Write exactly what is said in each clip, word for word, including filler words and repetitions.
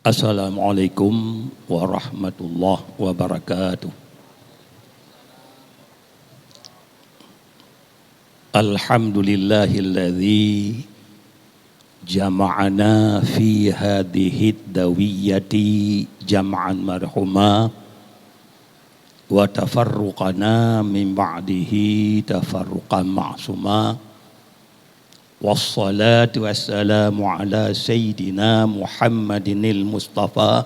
Assalamualaikum warahmatullahi wabarakatuh. Alhamdulillahilladzi jama'ana fi hadhihid dawiyyati jam'an marhuma, wa tafarruqana min ba'dihi tafarruqan ma'suma. Wassalatu wassalamu ala sayyidina Muhammadinil Mustafa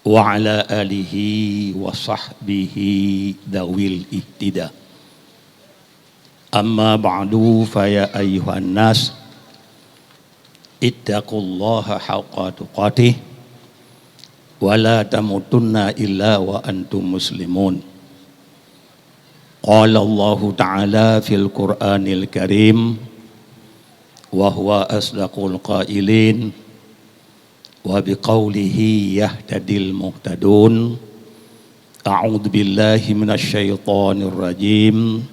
wa ala alihi wa sahbihi dawil ihtida. Amma ba'du, fa ya ayyuhan nas, ittaqullaha haqqa tuqatih, wa la tamutunna illa wa antum muslimun. Qala Allahu ta'ala fil Qur'anil Karim, wa huwa asdaqul qailin, wa biqaulihi yahtadil muhtadun. A'udzu billahi minasy syaithanir rajim.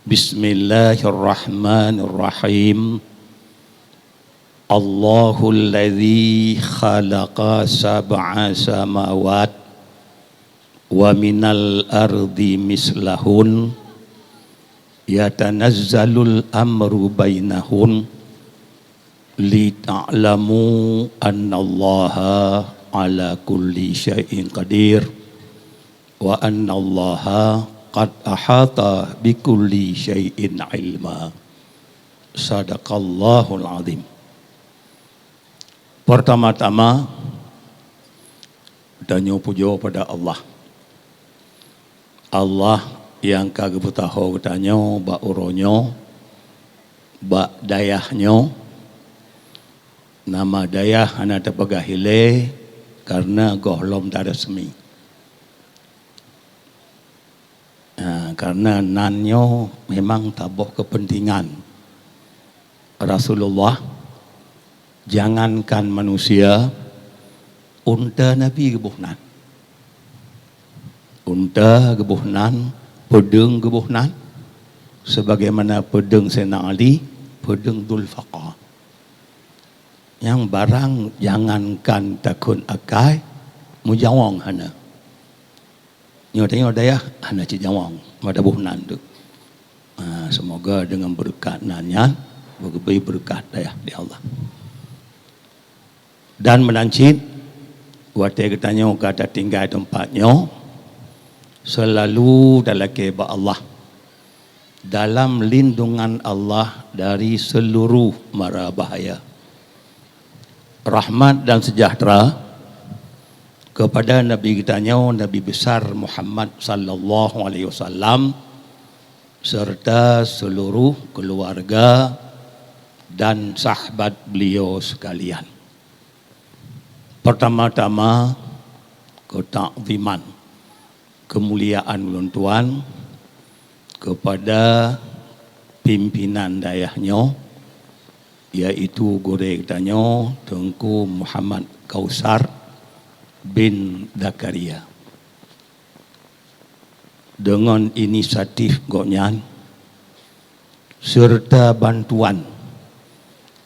Bismillahirrahmanirrahim. Allahul ladzi khalaqa sab'a samawat wa minal ardi mislahun, yatanazzalul amru bainahun, lita'lamu annallaha ala kulli syai'in qadir, wa annallaha qad ahata bikulli syai'in ilma. Sadaqallahul azim. Pertama-tama, tanyoe pujoe pada Allah. Allah nyang ka geupeutaho geutanyoe bak uroe nyoe, bak dayah nyoe. Nama dayah hana tapeugah ilée, kareuna gohlom tareusmi. Ha, kareuna nan nyoe memang saboh keupeuntengan. Rasulullah, jangankan manusia, unta Nabi geuboh nan. Unta geuboh nan, peudeueng geuboh nan, sebagaimana peudeueng Saidina Ali, peudeueng Dzulfikar. Nyang barang jangankan takheun akai, meujawöng hana. Nyoe tanyoe dayah hana cit jawöng, meudaboh nan tu. Ha, seumoga deungon beureukat nan nyan, beugeubri beureukat dayah lé Allah. Dan meunan cit, watée geutanyoe ka tatinggai teumpat nyoe, seulalu talakée bak Allah, dalam lindungan Allah dari seluruh mara bahaya. Rahmat dan sejahtera kepada Nabi geutanyoe, Nabi Besar Muhammad sallallahu alaihi wasallam, serta seluruh keluarga dan sahabat beliau sekalian. Pertama-tama, keutakziman, keumuliaan ulôn tuan kepada pimpinan dayah nyoe, yaitu gurée geutanyoe Teungku Muhammad Kausar bin Zakaria. Deungon inisiatif gobnyan, serta bantuan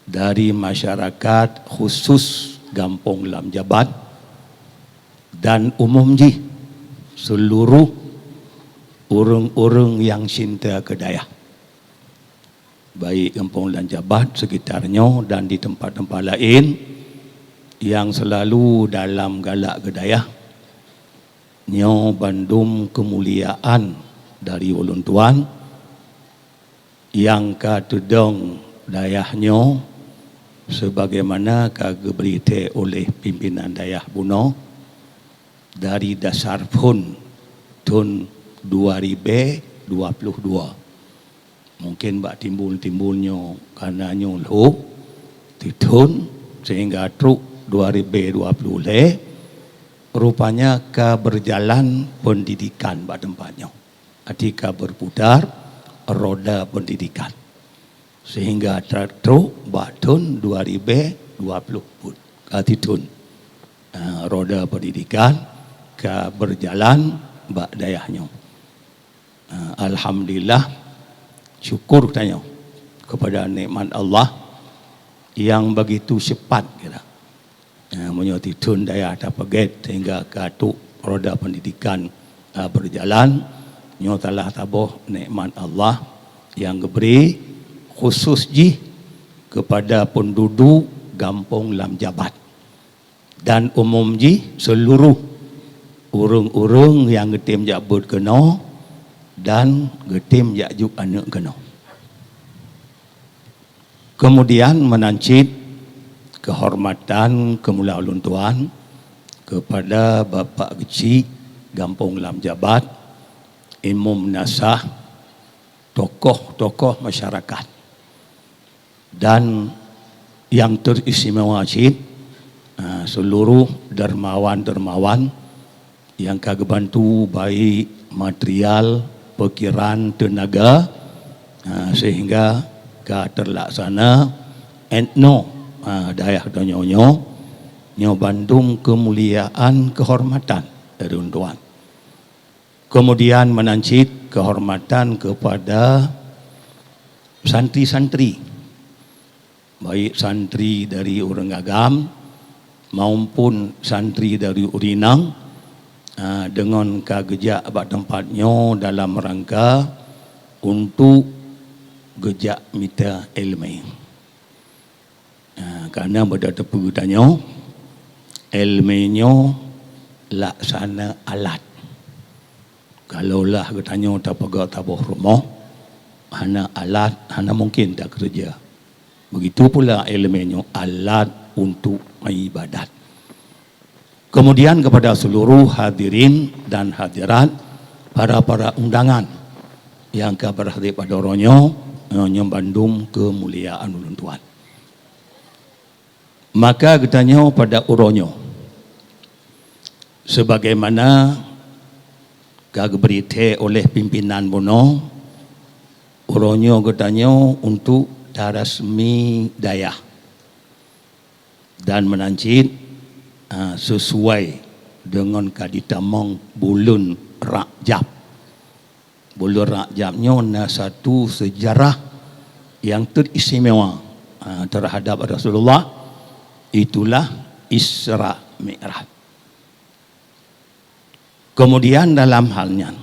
dari masyarakat khusus Gampông Lam Jabat dan umum jih seluruh ureuëng-ureuëng nyang cinta keu dayah, baik Gampông Lam Jabat sekitar nyoe dan di teumpat-teumpat laén nyang seulalu dalam galak keu dayah. Nyoe bandum keumuliaan dari ulôn tuan nyang ka teudong dayah nyoe, sebagaimana ka geubri thée oleh pimpinan dayah bunoe dari dasar phon thon dua ribée dua ploh dua. Mungken bak timbul-timbul nyoe kana nyoe lhôh teuthon, sehingga trok dua ribée dua ploh lhée, rupanya ka berjalan pendidikan bak teumpat nyoe. Arti ka berputar roda pendidikan. Sehingga tra-, trok bak thon dua ribée dua ploh pun ka teuthon. Ah, roda pendidikan ka berjalan bak dayah nyoe. Ah, alhamdulillah, syukur tanyoe kepada nikmat Allah yang begitu cepat, kira. Nah, meunyoe tithon dayah tapeugét sehingga ka trok roda pendidikan, ah, berjalan, nyoe salah saboh nikmat Allah nyang geubri khusus jih kepada penduduk gampông Lam Jabat dan umum jih seluruh ureuëng-ureuëng nyang geutem jak beuet keunoe dan geutem jak jok aneuëk keunoe. Kemudian meunan cit keuhormatan keumulia ulôn tuan kepada Bapak Geuchik gampông Lam Jabat, Imum Nasah, tokoh-tokoh masyarakat, dan nyang teristimewa cit, ah, seluruh dermawan-dermawan nyang ka geubantu baik material, pikiran, teunaga, ah, sehingga ka terlaksana etno, ah, dayah tanyoe nyoe, nyoe bandum keumuliaan keuhormatan dari ulôn tuan. Kemudian meunan cit keuhormatan kepada santri-santri, baik santri dari ureuëng agam maupun santri dari ureuëng inong, ah, deungon ka geujak bak teumpat nyoe dalam rangka untuk geujak mita iéleumé. Ah, karena beutateupeue tanyoe, iéleumé nyoe laksana alat. Kalaulah geutanyoe tapeugah saboh rumoh hana alat, hana mungken takeureuja. Begitu pula iéleumé nyoe alat untuk ibadat. Kemudian kepada seluruh hadirin dan hadirat, para-para undangan nyang ka beuhadir pada uroe nyoe, nyoe bandum keumuliaan ulôn tuan. Maka geutanyoe pada uroe nyoe, sebagaimana ka geubri thée oleh pimpinan bunoe, uroe nyoe geutanyoe untuk tarasmi dayah. Dan meunan cit, ah, sesuai deungon ka jitamong buleuen Rajab. Buleuen Rajab nyoe na satu sejarah nyang teristimewa, ah, terhadap Rasulullah, itulah Isra Mi'raj. Kemudian dalam hal nyan,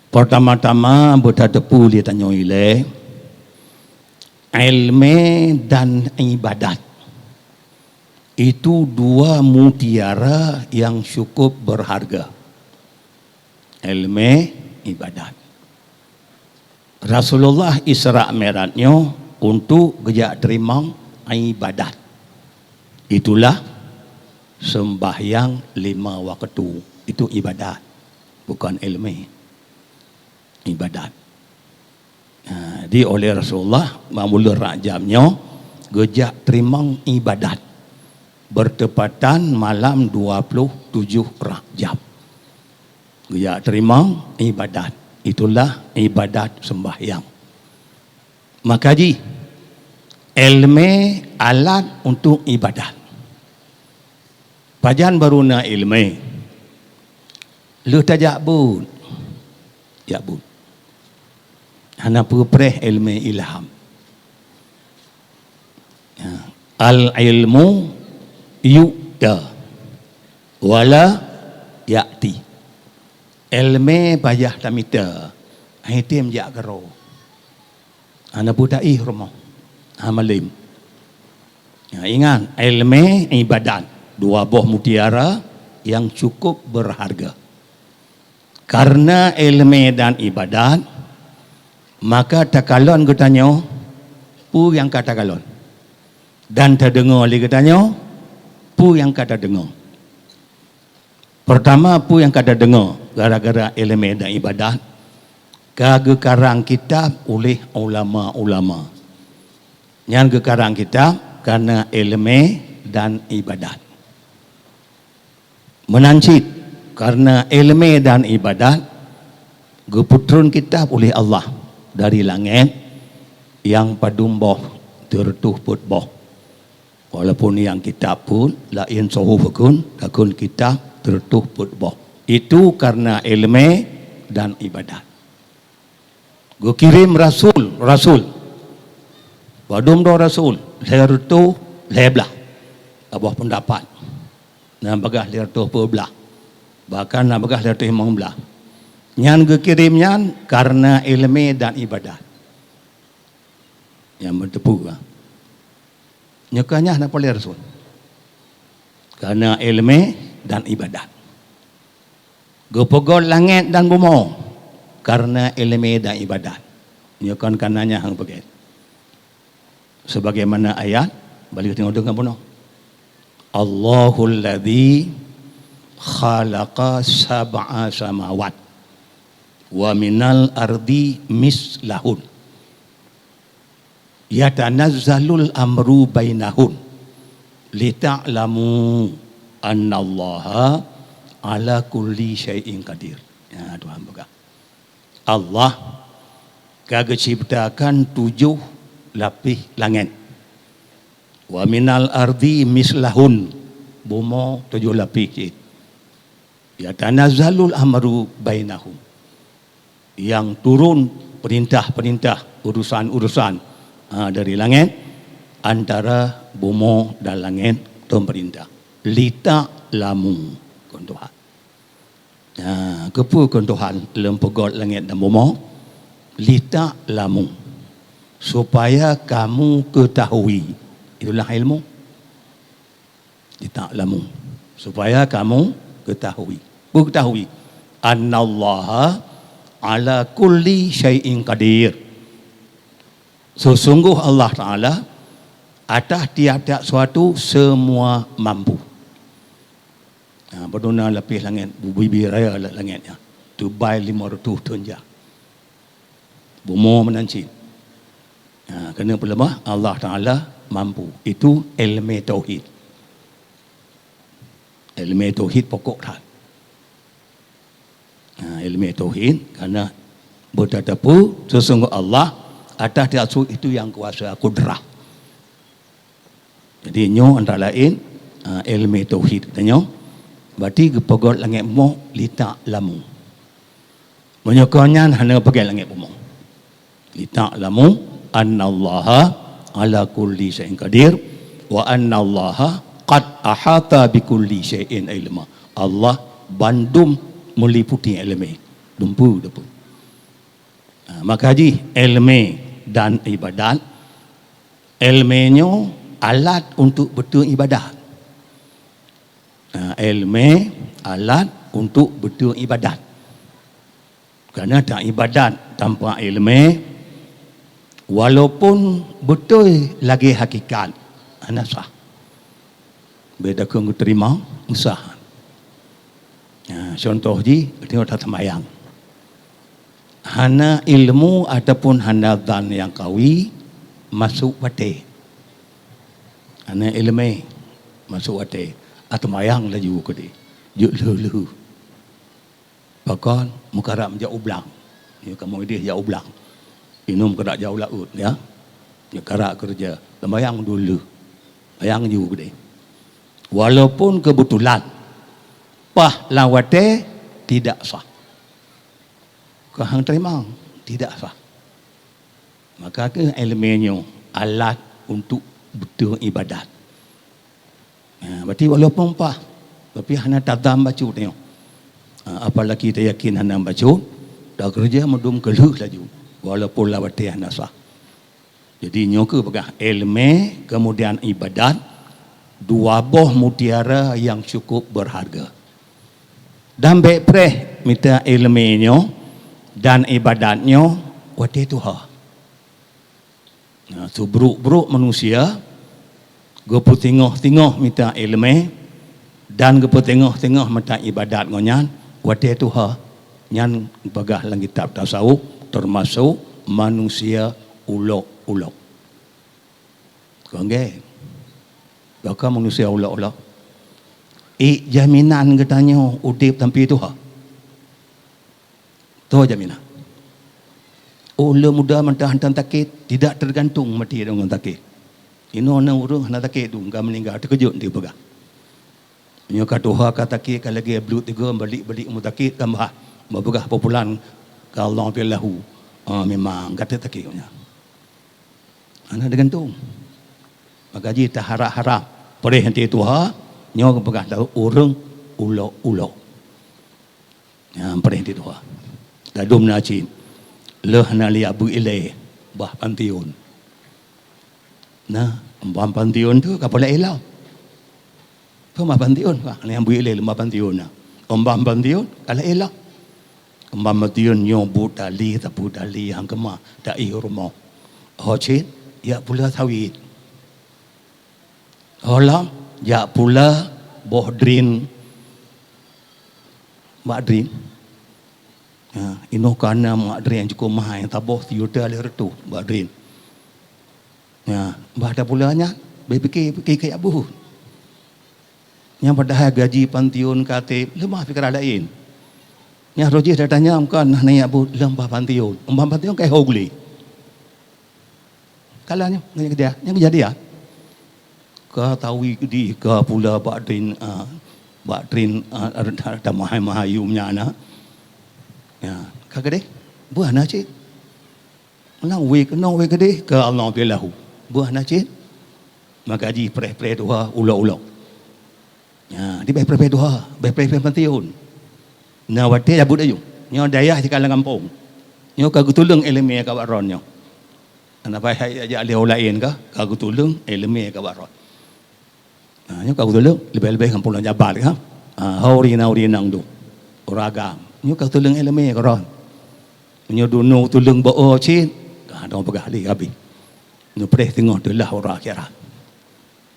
pertama-tama beutateupeue lé tanyoe ilée, iéleumé dan ibadat itu dua mutiara nyang cukup berharga. Iéleumé, ibadat. Rasulullah Isra Mi'raj nyoe untuk geujak teurimong ibadat. Itulah sembahyang lima waktu. Itu ibadat, bukan iéleumé. Ibadat. Ha, di oleh Rasulullah, bak buleuen Rajab nyoe geujak teurimong ibadat bertepatan malam dua puluh tujuh Rajab. Geujak teurimong ibadat. Itulah ibadat sembahyang. Maka jih, iéleumé alat untuk ibadat. Pajan barô na iéleumé? Lheueh tajak beuet. Jak beuet. Hana peue preh iéleumé ilham. Ya. Al-ilmu yu'ta wala ya'ti. Iéleumé payah tamita, han tem jak keudroe. Hana peue taéh rumoh. Ha, malem. Ya, ingat, iéleumé, ibadat, dua boh mutiara nyang cukup berharga. Karena iéleumé dan ibadat, maka takalon geutanyoe peue nyang ka takalon, dan tadeungoe lé geutanyoe peue nyang ka tadeungoe. Pertama, peue nyang ka tadeungoe gara-gara iéleumé dan ibadat, ka geukarang kitab oleh ulama-ulama. Nyan geukarang kitab karena iéleumé dan ibadat. Meunan cit, karena iéleumé dan ibadat, geupeutreun kitab oleh Allah dari langét nyang padum boh, teureutôh peuet boh. Walaupun nyang kitab pun laén suhuf kheun, takheun kitab teureutôh peuet boh. Itu karena iéleumé dan ibadat. Geukirém rasul, rasul. Padum droe rasul, lhèe reutôh lhèe blaih. saboh peundapat. Na bagaih lhèe reutôh peuet blah, bahkan na bagaih lhèe reutôh limong blah. Nyan geukirém nyan kareuna iéleumé dan iébadat. Nyang meuteupeu, ha. Nyoe ka nyang na paléng rasul. Kareuna iéleumé dan iébadat. Geupeugöt langét dan bumoe kareuna iéleumé dan iébadat. Nyoe kon kareuna nyang hang peugét. Sebagaimana ayat, bali teungoh deungon bunoe. Allahul ladzi khalaqa sab'a samawat wa minal ardi mislahun. Yatanazzalul amru bainahun lita'lamu annallaha ala kulli syai'in qadir. Ya, Tuhan peugah. Allah ka geuciptakan tujoh lapéh langét. Wa minal ardi mislahun, bumoe tujoh lapéh cit. Yatanazzalul amru bainahum. Nyang turun peurintah-peurintah, urusan-urusan, ha, dari langét, antara bumoe dan langét teumeurintah. Lita'lamu, kon Tuhan. Ha, keupeue kon Tuhan lôn peugöt langét dan bumoe? Lita'lamu, supaya kamu ketahui. Itulah ilmu. Lita'lamu, supaya kamu ketahui. Peue ketahui? Annallaha ala kulli syai'in qadir. Sesungguh Allah Taala atas tiap-tiap suatu semua mampu. Ha, padum na lapéh langét, bubé-bubé raya lam langét nyan. Teubai limong reutôh thon jak. Bumoe meunan cit. Ha, keuneuk peuleumah, Allah Taala mampu. Itu iéleumé tauhid. Iéleumé tauhid pokok that. Ha, iéleumé tauhid, kareuna beutateupeu sesungguh Allah atas tiap suet itu nyang kuasa, kudrah. Jadi, nyoe antara laén, ha, iéleumé tauhid geutanyoe, berarti geupeugöt langét bumoe lita'lamu. Meunyoe kon nyan hana peugöt langét bumoe. Lita'lamu annallaha ala kulli syai'in qadir wa annallaha qad ahata bikulli syai'in ilma. Allah bandum meuliputi iéleumé. Dumpeue, dumpeue. Ha, maka jih iéleumé dan iébadat, iéleumé nyoe alat untuk beutôi iébadat. Ha, iéleumé alat untuk beutôi iébadat. Kareuna taiébadat tanpa iéleumé, walaupun beutôi lagée hakikat, hana sah. Bék takheun geuteurimong, sah. Nah, contoh jih, teurimong that seumayang. Hana ilmu ataupun hana zan nyang kawi, masôk watée. Hana iéleumé, masôk watée. Ateumayang laju keudeh, jeuet lheueh-lheueh. Pakon, meukarak meujak u blang. Nyoe kamoe ideh jak u blang. Inong meukarak jak u laôt, ya. Meukarak keureuja. Seumayang dua lheueh. Seumayang ju keudeh. Walaupun keubeutulan, paih lam watée tidak sah. Keu hang teurimong, tidak sah. Maka keuh iéleumé nyoe alat untuk beutôi iébadat. Ha, berarti walaupun paih, tapi hana tazam bacut nyoe. Ha, apalagi tayakin hana bacut, takeureuja meudum keu lheueh laju, walaupun lam watée hana sah. Jadi, nyoe keuh peugah iéleumé, keumudian iébadat, dua boh mutiara nyang cukup beurharga. Dan bék preh mita iéleumé nyoe dan iébadat nyoe watée tuha. Nah, seubrok-brok manusia geupeuteungoh-teungoh mita iéleumé dan geupeuteungoh-teungoh mita iébadat gobnyan watée tuha. Nyan geupeugah lam kitab tasawuf, teumasok manusia ulok-ulok. Kon gét. Bahkan manusia ulok-ulok. Ék jaminan geutanyoe udeb sampai tuha? Toh jaminan. Ulôn muda mantong hantom sakét, tidak tergantung mati deungon sakét. Inoe na ureuëng hana sakét dum, ka meuninggai, teukeujot di peugah. Nyoe ka tuha ka sakét, ka lagée bluet tiga, balik-balik meutakét tambah. Meubeugaih pupulan ka Allah pih lahu. Ah, memang gata sakét nyan. Hana teugantung. Maka jih taharap-harap Preh nyan tuha, nyoe geupeugah lagée ureuëng ulok-ulok. Nyan preh nyan tuha. Ladum na cit. Lheueh na liak beuet ilée bah pantiun. Nah, umbang pantiun tu ka polek ilong. Peue bah pantiun? Bah, nyang beuet ilée leumah pantiun na. Umbang pantiun ka lheueh ilong. Umbang pantiun nyoe buet tali, sapeue tali, han keumah, taéh rumoh. Ho cit, jak pula sawit. Ho lom, jak pula boh drin. Bak drin. Ha, inoe ka na mak drin nyang cukôp mahai, saboh sijuta lhée reutôh bak drin. Ha, bah tapula nyan, beupiké-piké keu jak buet. Nyang padahai gaji pantiun ka teb, leumah pikiran laén. Nyang roh jih tatanyong kon hana jak buet, leumah pantiun. Umbang pantiun ka ho glé. Kala nyoe, nyang kejadian, nyang kejadian. Ka tawi keudeh, ka pula bak drin, a, bak drin, a, tamahai-mahai yum nyan na. Ya, ka keudeh, beuh na cit. Nang wéh keunoe wéh keudeh, ka Allah bilahu. Beuh na cit. Maka jih preh-preh tuha ulok-ulok. Ya, di beh preh-preh tuha, beh preh-preh pantiun. Na watée jak buet ayue. Nyoe dayah sikala gampông. Nyoe ka geutuleueng iéleumé ka bak droe nyoe. Hana payah jak lé ureuëng laén ka, ka geutuleueng iéleumé ka bak droe. Ha, nyoe ka geutuleueng leubeh-leubeh ngon pulan jabat ka. Ha, ho ureuëng inong, ureuëng inong tu. Ureuëng agam. Nyoe ka geutuleueng iéleumé ka droe. Nyoe dunoe tuleueng bak o cit, ka droe peugah lé habéh. Neupreh teungoh teulah uroe akhirat.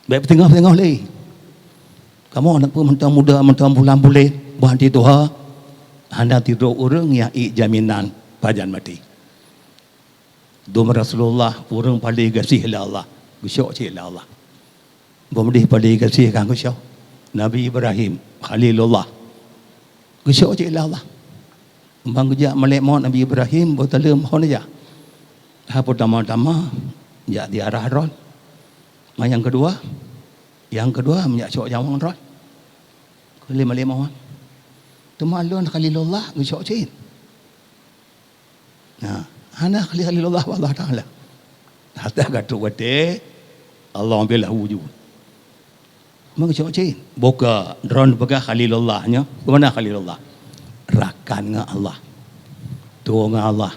Bék peuteungoh-teungoh lé. Kamoe aneuk peue mantong muda, mantong bulan bulet, bah di tuha, hana tidroe ureuëng nyang ék jaminan pajan maté. Dum Rasulullah ureuëng paleng gaséh lé Allah, geusyok cit lé Allah. Bak meudeh paleng gaséh kan geusyok. Nabi Ibrahim Khalilullah, geusyok cit lé Allah. Ban geujak malaikat maut Nabi Ibrahim, beutaleuem hon jak. Haba pertama-tama jak ziarah droe. Ma nyang keudua, nyang keudua meujak cok nyawöng droe. Keu lé malaikat maut. Teuma lôn Khalilullah geusyok cit. Nah, hana Khalilullah Allah Taala. Hatta ka trok watée Allah ambil lahu ju. Meucok cit. Boka droe peugah Khalilullah nyoe. Keu mana Khalilullah? Rakan ngon Allah. Tuwoe ngon Allah.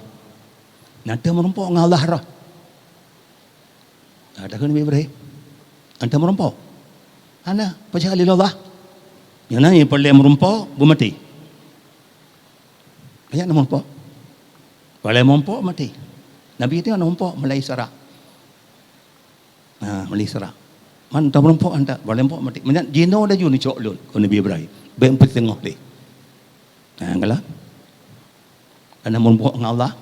Nyan teuh meurumpok ngon Allah roh. Ada keu Nabi Ibrahim? Nyan teuh meurumpok? Hana, pajan Khalilullah. Nyang na nyang paleng meurumpok, beumaté. Banyak na meurumpok. Paleng meurumpok maté. Nabi tu na meurumpok mulai Isra. Ha, mulai Isra. Man ta meurumpok anta, paleng meurumpok maté. Meunyan jinoe laju neucok lôn, keu Nabi Ibrahim. Bék peuteungoh lé. Ha, galak. Karena meurumpok ngon Allah.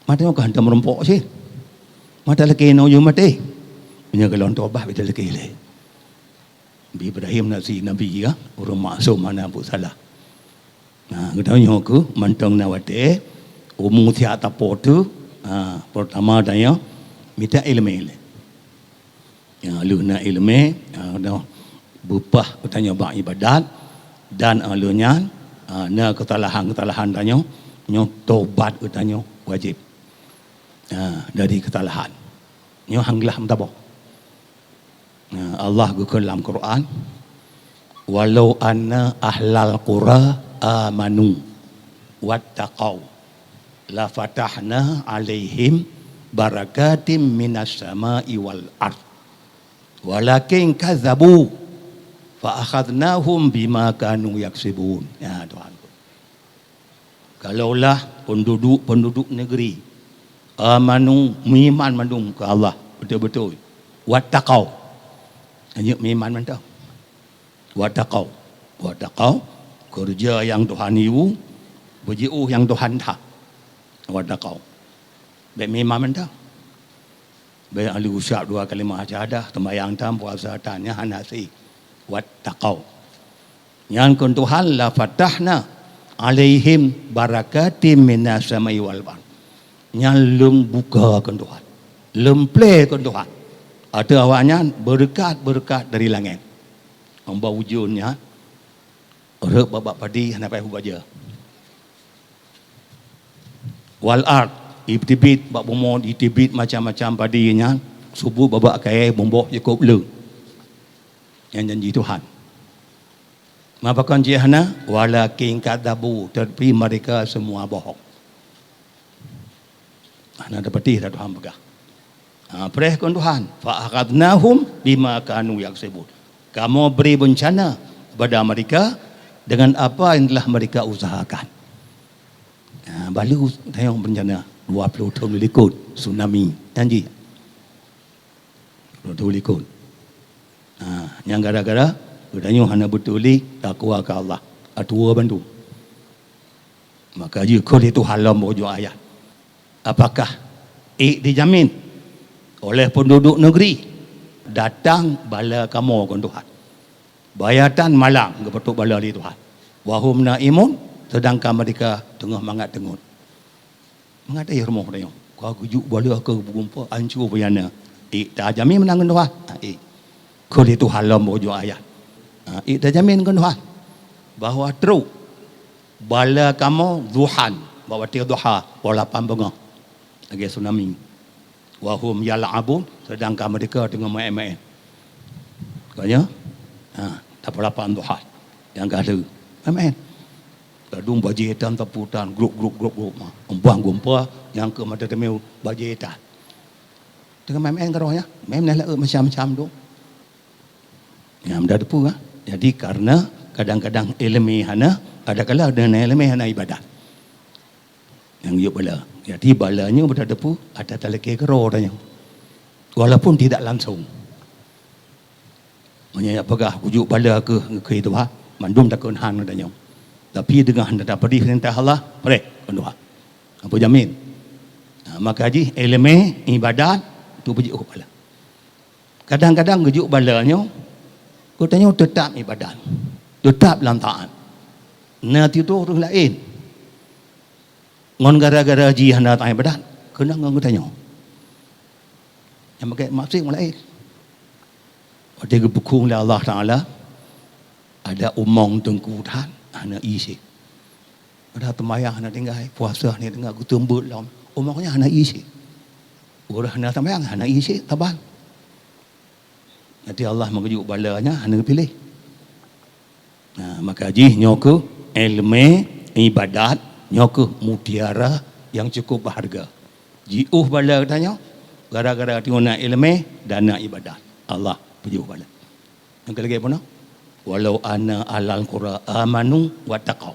Maté ka hana meurumpok cit. Mata lakée nyoe maté. Meunyoe golom tobat, beda lakée lé. Nabi Ibrahim na si nabi ka, ureuëng maksum hana buet salah. Ha, geutanyoe keuh mantong na watée, umu siat tapo teuh, ha, peurtama tanyoe mita iéleumé. Ya, lheueh na iéleumé, ha, dah beupah geutanyoe bak iébadat, dan, ha, lheueh nyan, ha, na keusalahan-keusalahan tanyoe, nyoe tobat geutanyoe wajéb. Ha, dari keusalahan. Nyoe han glah meusaboh. Nah, Allah geukheun lam Quran, "Walau anna ahlal qura amanu wattaqau, lafatahna 'alaihim barakatim minas sama'i wal ard. Walakin kadzabu, fa akhadnahum bima kanu yaksibun." Ya, Tuhan. Kalaulah penduduk-penduduk negeri amanu, meuiman mandum keu Allah beutôi-beutôi, wattaqau, hanyut meuiman mantong, wattaqau, wattaqau, keureuja nyang Tuhan yue, beujiôh nyang Tuhan that, wattaqau, bék meuiman mantong. Bék ahli ucab dua kalimah syahadah, teumayang tam, puasa tan, nyan hana sih. Wattaqau. Nyan kheun Tuhan, "La fatahna 'alaihim barakatim minas sama'i wal ard." Nyan lôn buka kheun Tuhan. Lôn plé kheun Tuhan. Ateueh awaknyan beureukat-beureukat dari langét. Hamba ujeuen nyan, rhot bak-bak padi hana payah bubaja. Wal ard, iteubiet bak bumoe, iteubiet macam-macam padi nyan, subot bak-bak kayée bumboh jikôb le. Nyang janji Tuhan. Ma pakon cit hana? Walakin kadzabu, tapi mereka semua bohong. Hana teupeutih dah Tuhan peugah. Ha, preh kon Tuhan, "Fa akhadnahum bima kanu yaksibun." Kamoe bri beuncana kepada mereka dengan apa yang telah mereka usahakan. Ha, balu tayong beuncana dua ploh thon likot tsunami. Janji. Dua ploh thon likot. Ha, nyang gara-gara geutanyoe hana beutuli takwa keu Allah. Atuwa bandum. Maka jikheun lé Tuhan lom bak ujoe ayat. Apakah ék dijamin oleh penduduk negeri datang bala kamoe kon Tuhan? Bayatan malam geupeutrok bala lé Tuhan. Wahum naimun, sedangkan mereka teungoh mangat teungon. Mangat eh rumoh tanyoe. Ka geujok bala keu beugumpa, anco buyana. Ék tajamin meunan ngon Tuhan? Ha, ék. Kheun lé Tuhan lom bak ujoe ayat. Ha, ék tajamin ngon Tuhan bahwa trok bala kamoe duhan, bak watée duha, poh lapan beungoh. Lagée tsunami. Wahum yal'abun, sedangkan mereka teungoh maén-maén. Katanya, ha, tapeulah paham Tuhan. Nyang ka lheueh. Maén-maén. Ladum bajée tan taputan, grup, grup, grup, grup. Ma, umpang gumpa, nyang keu mata teumé bajée tan. Teungoh maén-maén keudroe nyan. Maén-maén laôt macam-macam tu. Nyang mudah teupeu, ha. Jadi, karena kadang-kadang iéleumé hana, kadang-kadang deungon iéleumé hana ibadat. Nyang geuyue bala. Jadi bala nyoe beutateupeue ata talakée keudroe tanyoe. Walaupun tidak langsung. Meunyoe peugah kujok bala keu, keu Tuhan, mandum takheun han tanyoe. Tapi deungon hana tapeudeh peurintah Allah, preh kon Tuhan. Apa jamin? Ha, maka jih iéleumé ibadat tu beujeuet bala. Kadang-kadang geujok bala nyoe, geutanyoe teutab ibadat, teutab lam taat. Na teutoh ureuëng laén. Ngon gara-gara jih hana taat ibadat, keunong ngon geutanyoe. Nyang pakai maksud ureuëng laén. Watée geupeukong lé Allah Taala, ada umong teungku that, hana ié cit. Ada teumayang hana tinggai, puasa hana tinggai, geuteumbeuet lom. Umong nyan hana ié cit. Ureuëng hana teumayang, hana ié cit, saban. Nanti Allah meugeujok bala nyan hana geupiléh. Nah, maka jih nyoe keuh iéleumé ibadat, nyoe keuh mutiara nyang cukup berharga. Jiôh bala geutanyoe gara-gara teungoh na iéleumé dan na ibadat. Allah peujiôh bala. Nyang keu lagée bunoe, "Walau anna ahlal qura amanu wattaqau."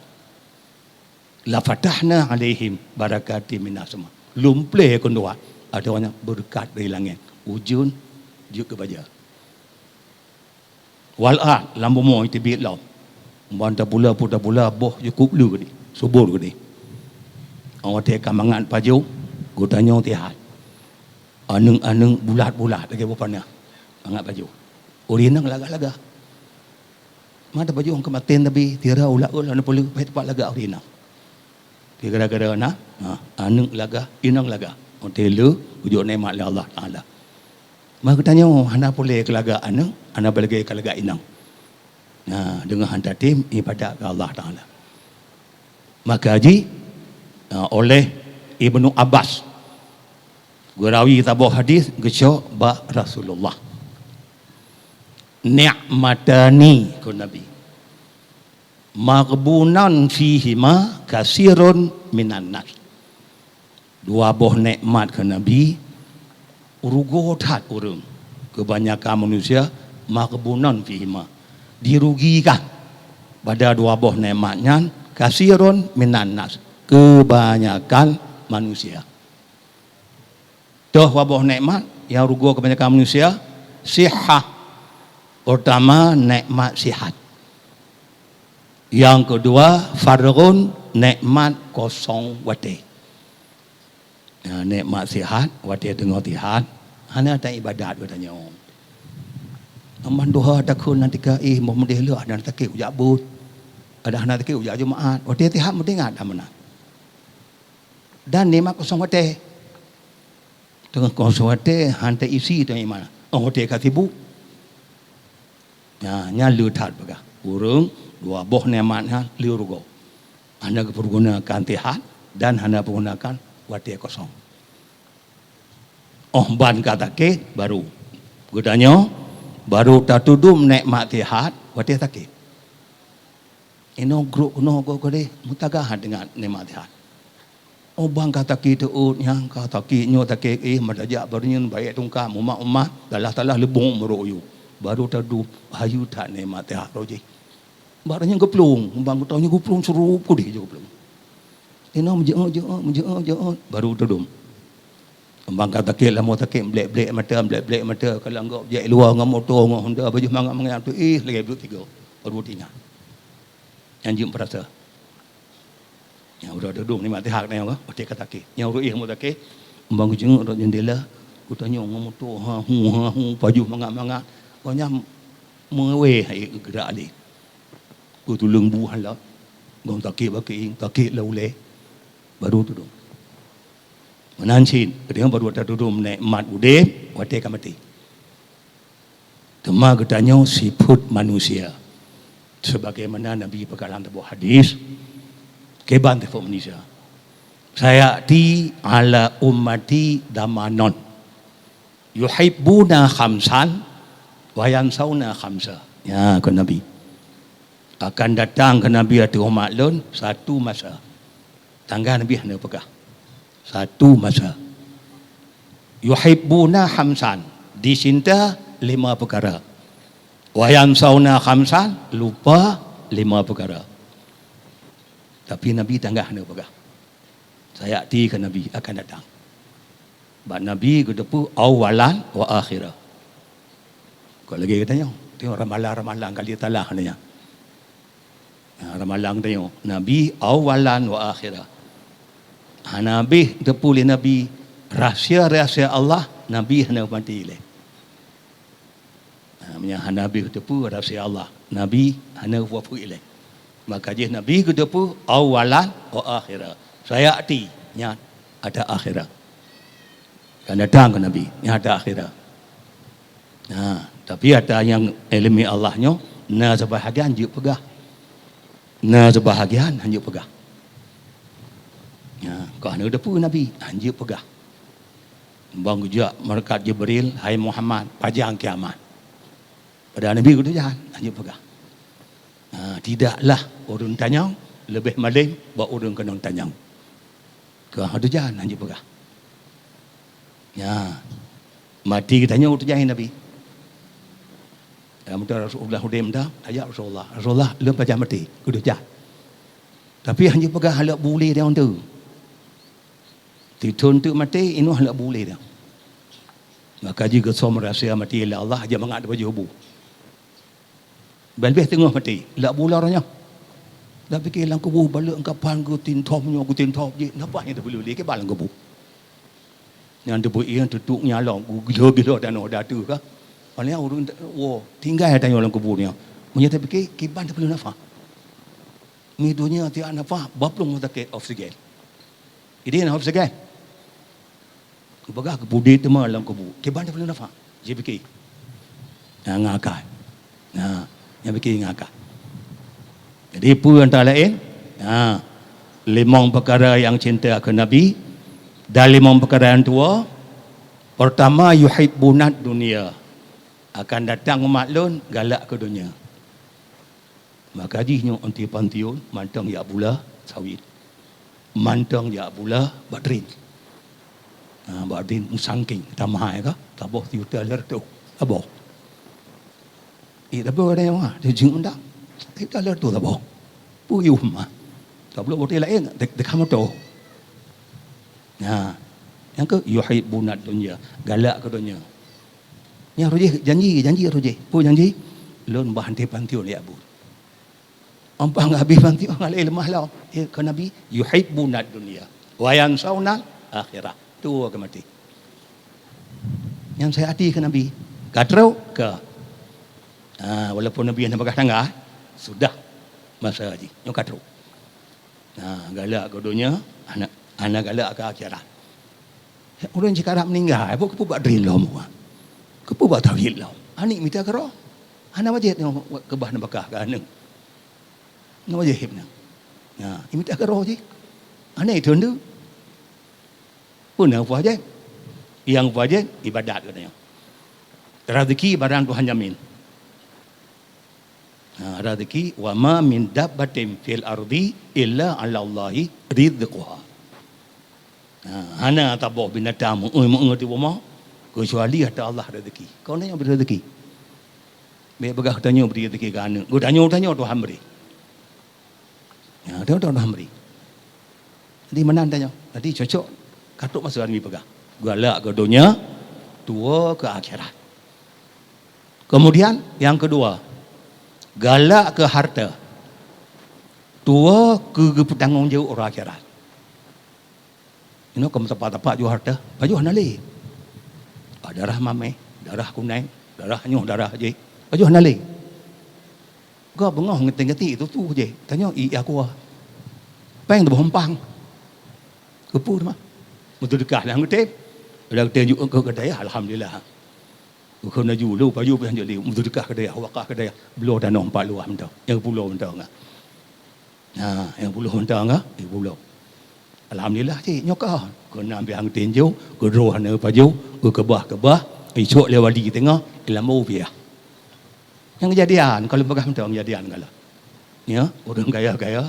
"Lafatahna 'alaihim barakatim minas sama." Lumplé kon Tuhan, ada awaknyan beureukat dari langét, ujeuen jeuet keu baja. Wal ard, lam bumoe teubiet lom. Ban tapula pun tapula, boh jukub le keudeh, subur keudeh. Watée ka mangat pajoh, geutanyoe tihat. Aneuëk-aneuëk bulat-bulat lagée boh panah. Mangat pajoh. Ureuëng inong lagak-lagak. Mata baju ureuëng keumaten tabi, tira ulak-ulak na peuleueh, pih teumpat lagak ureuëng inong. Tapi gara-gara na, ha, aneuëk lagak, inong lagak. Watée le, geujok nikmat lé Allah Taala. Maka geutanyoe hana puléh keu lagak aneuëk, hana puléh keu lagak inong. Nah, deungon han tatem ibadat keu Allah Taala. Maka jih, ha, oleh Ibnu Abbas, geurawi saboh hadis geucok bak Rasulullah. "Ni'matani," kheun Nabi, "maghbunan fihima katsirun minan nas." Dua boh nikmat, kheun Nabi, rugoe that ureuëng, kebanyakan manusia, maghbunan fihima, dirugikan pada dua boh nikmat nyan, katsirun minan nas, kebanyakan manusia. Toh dua boh nikmat nyang rugoe kebanyakan manusia, sihah, pertama nikmat sihat. Nyang keudua, farghun, nikmat kosong watée. Ya, nikmat sihat, watée teungoh sihat, hana taibadat geutanyoe. Aman tuha takheun nan tika, eh, moh meudeh leuh, ada sakét ujak buet. Ada hana sakét ujak Jumaat. Watée sihat meudeh ngat amanah. Dan nikmat kosong watée. Teungoh kosong watée, han teuisi teuma iman. Oh, watée ka sibuk. Nah, nyan le that peugah. Ureuëng dua boh nikmat nyan le rugoe. Hana geupeurgunakan sihat dan hana peurgunakan watée kosong. Oh ban ka sakét, baru geutanyoe Barô tatudum nikmat sihat watée sakét. Inoe groe keunoe goe keudeh meutagah deungon nikmat sihat. Oh bang ka sakét teuôt nyan, ka sakét nyoe sakét éh, meutajak barô nyan bak tungka mumat-umat, salah-salah leubong meurok yue. Barô tadum, hayeu that nikmat sihat roh jih. Bak roh nyan geuplueng, bang geutanyoe geuplueng seurup keudeh jih geuplueng. Inoe meujeuet-jeuet, meujeuet-jeuet, barô tudum. Bang ka sakét, lamoe sakét, blek-blek mata, blek-blek mata, ka lheueh anggok jak luwa ngon moto, ngon honda, baju mangat-mangat tu, ih, lagée buet tiga, baru tinggai. Nyang jeuet peurasa. Nyang uroe dudong ni mati hak nyoe, watée ka sakét. Nyang uroe ih meutakét, bang jeuet rot jendela, geutanyoe ngon moto, ha hu, ha hu, baju mangat-mangat. Awak nyan meuwée hai geurak lé. Geutuleueng bu hana, gong sakét bak keuieng, sakét lam ulée, baru tudong. Meunan cit, keudeh baru watée tudong nikmat udeb, watée ka maté. Teuma geutanyoe sifeuet manusia. Sebagaimana Nabi peugah lam saboh hadis, kiban sifeuet manusia. "Sayati ala ummati zamanon." Yuhibbuna khamsan wa yansauna khamsa. Ya, kheun Nabi. Akan datang keu Nabi ateueh umat lôn satu masa. Tanggai Nabi hana peugah. Satu masa. Yuhibbuna khamsan. Dicinta lima peukara. Wa yansauna khamsan. Lupa lima peukara. Tapi Nabi tanggai hana peugah. Sayati kheun Nabi akan datang. Bak Nabi geuteupeue awalan wa akhira. Kon lagée geutanyoe. Tengok ramalan-ramalan kali talah nyan. Ha, ramalan geutanyoe. Nabi awalan wa akhira. Hana habéh teupeu lé Nabi rahsia-rahsia Allah, Nabi hana maté ilée. Ha, meunyo hana habéh geuteupeue rahsia Allah, Nabi hana geupeubuet ilée. Maka jih Nabi geuteupeue awalan wa akhira. Sayati, nyan ata akhira. Akan datang keu Nabi, nyan ata akhira. Ha, tapi ata nyang iéleumé Allah nyoe, na seubahagian jeuet peugah. Na seubahagian hanjeuet peugah. Ha, ka hana geuteupeue Nabi, hanjeuet peugah. Bang geujak malaikat Jibril, "Hai Muhammad, pajan kiamat?" Padahai Nabi geuteujan, hanjeuet peugah. Ha, tidaklah ureuëng tanyong leubeh malém bak ureuëng keunong tanyong. Keu hana teujan, hanjeuet peugah. Ya. Maté geutanyoe teujan Nabi. Ya, meuteun Rasulullah udeb meuda, tajak Rasulullah. "Rasulullah, lôn pajan maté, geuteujan. Tapi hanjeuet peugah lé bu lé nyang teu." Tithon teuk maté, inoe lé bu lé dah. Maka jih geusöm rahsia maté lé Allah, aja mangat bak jih bu. Ban leubeh teungoh maté, lé bu lé roh nyoe. Dak pike lam kubu balek kapan geutintom nyoe, geutintom jih, napa nyang teupeu lé kiban lam kubu. Nyang teupeu ié tutuk nyalong, geugiloe-giloe tanoh datu ka. Paléng ureuëng, woe, tinggai tanyoe lam kubu nyoe. Meunyoe tapike, kiban teupeu lé nafah. Mi donya tiak nafah, baplueng sakét oksigen. Ideh na hop sagai. Geupeugah geupudet teuma lam kubu. Kiban teupeu nafah. Jipike. Nah, ngakai. Nah, nyang pike ngakai. Jadi, peue antara laén? Nah, limong peukara nyang cinta keu Nabi dan limong peukara nyang tuwoe. Pertama, yuhibbunad dunya. Akan datang umat lôn galak keu donya. Maka jih nyoe onti pantion, mantong jak bula sawit. Mantong jak bula bak drin. Ha, bak drin meusangking, tamah ka, saboh sijuta lhèe reutôh. Saboh. Eh, tapi ada yang mah, dia jing undang. Sijuta lhèe reutôh saboh. Puyuh mah. Tabloe bukti laén, dek-, dekat moto. Ha. Nyang keu yuhibbunad dunya, galak keu donya. Nyang roh jih janji, janji roh jih. Peue janji? Lôn bah hante pantion jak buet. Ampang habéh pantion ngalai leumah lom. Eh, keu Nabi, yuhibbunad dunya wa yansaunal akhirah. Tuwoe keu maté. Nyang sayati keu Nabi. Ka trok keu. Ha, walaupun Nabi hana peugah tanggai, sudah masa jih. Nyoe ka trok. Nah, galak keu donya, hana, hana galak keu akhirat. Ureuëng cit karab meuninggai, peue keupeue bak drin lom, peue keupeue bak tawét lom. Aneuk mita keudroe. Hana wajéb nyoe keubah neubeukah keu aneuk. Hana wajéb nyoe. Nah, mita keudroe jih. Aneuk itu ndu. Peue na peue wajéb? Nyang peue wajéb, ibadat katanya. Rezeki barang Tuhan jamin. Ha, rezeki, "Wa ma min dabbatin fil ardi illa 'alallahi rizquha." Ha, hana taboh binatang meu-, meu-, di bumoe, keucuali ata Allah rezeki. Kon tanyoe bri rezeki. Bèk peugah tanyoe bri rezeki keu aneuk. Geutanyoe, tanyoe Tuhan bri. Ya, tanyoe Tuhan bri. Jadi meunan tanyoe. Jadi cocok ka trok masa Nabi peugah. Galak keu donya, tuwo keu akhirat. Kemudian yang kedua, galak keu harta. Tuwo keu geupeutanggong jaweueb uroe akhirat. Inoe ka meusapat-sapat jaweueb harta, pajoh hana lé. Ah, darah mamèh, darah kunèng, darah nyoe, darah jéh, pajoh hana lé. Gob beungoh ngeuti-ngeuti tutoe jéh, tanyoe ié kuah. Pèng teuboh umpang. Keupeue teuma? Meuseudeukah lam geutem. Lam geutem jok keu keudè, alhamdulillah. Keu laju lôn pajoh pih hanjeuet lé, meuseudeukah keudè, wakaf keudè, bloe tanoh empat luah mantong. Nyang pulo mantong. Ha, nyang pulo mantong ka, nyang pulo. Alhamdulillah cit, nyoe ka. Keu nam pih hanjeuet tinjau, keu droe hana pajoh, keu keubah-keubah, icok lé wali teungoh, ilambô piah. Nyang keujadian, ka lôn peugah mantong keujadian ka lôn. Ya, ureueng kaya-kaya,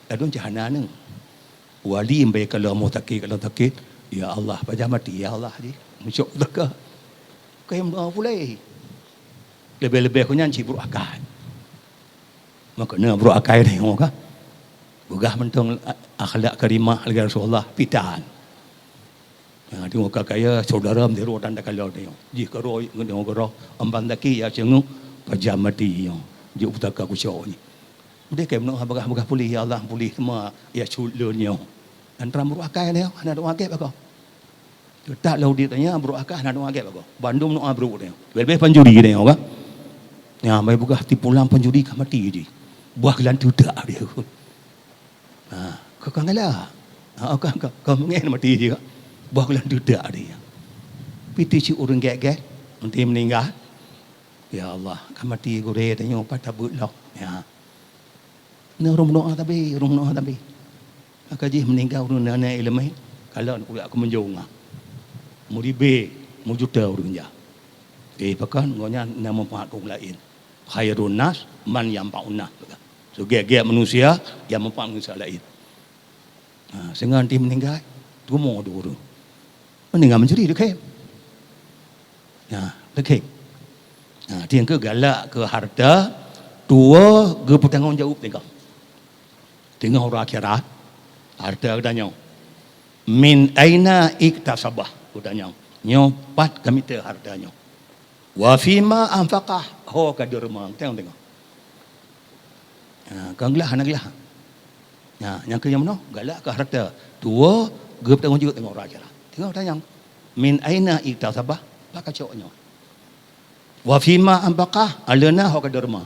ladôm cahana nyoe. Wali meubai ka lôn sakét, ka lôn sakét, "Ya Allah, pajan maté, ya Allah," jih. Meucok teuka. Kayém doa pulai. Leubeh-leubeh keu nyan cit brôk akai. Maka na brôk akai tanyoe ka. Peugah mantong akhlak karimah lagèe Rasulullah, pitan. Ha, teungoh ka kaya, syedara meunteurok dan takalon tanyoe. Jih keurôi, ngon keurôi, amban taki ya ceungoh, pajan maté nyoe. Jok peutaka keucok nyoe. Udeh kayém meunoe bagah-bagah puléh, ya Allah, puléh teuma, ya cut lôn nyoe. Dan tram brôk akai tanyoe, hana doa gèt bagoe. Teutap lôn udép tanyoe, brôk akai hana doa gèt bagoe. Bandum doa brôk tanyoe. Leubeh panjuri tanyoe ka. Nyan, bai peugah tipu lam panjuri ka maté jih. Buah geulanteue dak dia. Ha, ka, ka galak. Ha, ka, ka, ka meungén maté jih ka. Buah geulanteue dak dia. Piti cit ureueng gèt-gèt, maté meuninggai. Ya Allah, ka maté gurèe tanyoe pat tabeuet lom. Ya. Na ureueng meudoa tabé, ureueng meudoa tabé. Maka jih meuninggai ureueng na, na ileumèe, kalon kujak keumeunjong. Meuribèe, meujuta ureueng jak. Eh, pakon, ngon nyan na manfaat keu ureueng laén. Khairun nas man yanfa'un nas. Sigèt-gèt manusia nyang manfaat manusia laén. Ha, singoh ti meuninggai, tumo dua ureueng. Meuninggai mencuri dikhem. Ha, dikhem. Ha, tieng keu galak keu harta, tuwo geupeutanggong jaweueb tinggai. Teungoh uroe akhirat, harta geutanyoe. "Min aina iktasabah?" geutanyoe. Nyoe pat ka mita harta nyoe. "Wa fima anfaqah?" Ho ka derma, tengok, tengok. Ha, ka glah, hana glah. Ha, nyang keu nyang meunoe, galak keu harta. Tuwo, geupeutanggong jaweueb teungoh uroe akhirat. Teungoh tanyong, "Min aina iktasabah?" Pat ka cok nyoe. "Wa fima anfaqah?" Aleuna ho ka derma.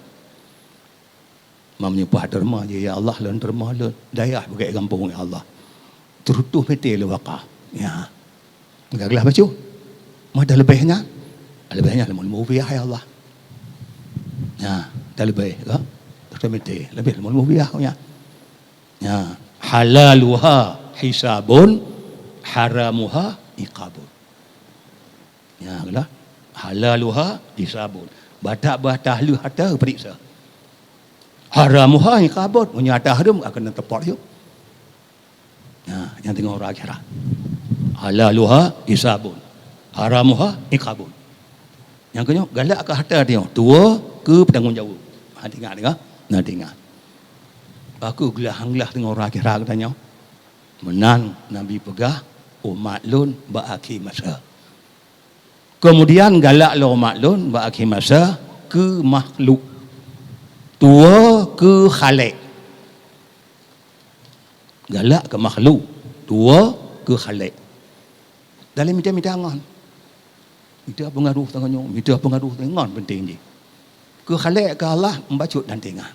Mam nyeupah derma jih, "Ya Allah, lôn derma lôn dayah beugèt gampông, ya Allah. Teurutoh mite lôn wakaf." Ya. Gaglah bacut. Mada leubeh nyan? Leubeh nyan lima puluh rupiah, ya Allah. Ya, dah leubeh ka? Teurutoh mite, leubeh lima puluh rupiah nyan. Ya. Halaluha hisabun, haramuha iqabun. Ya, lah. Halaluha hisabun. Batak-batak lheueh harta peuriksa. Haramuha iqabun. Meunyoe harta hareuem, akan teupot yuk. Nah, nyang teungoh uroe akhirat. Halaluha hisabun. Haramuha iqabun. Nyang keunyoe, galak keu harta tanyoe, tuwo keu peutanggong jaweueb. Ha, ingat, ingat. Nah, ingat. Aku glah-glah teungoh uroe akhirat geutanyoe. Meunan Nabi peugah, "Umat lôn bak akhé masa." Keumudian galak lom umat lôn bak akhé masa keu makhluk. Tuwo keu khalek. Galak keu makhluk, tuwo keu khalek. Dalam mita-mita ngon. Mita peungaroh tanyoe, mita peungaroh tanyoe ngon penting jih. Keu khalek keu Allah, meubacut dan teuingat.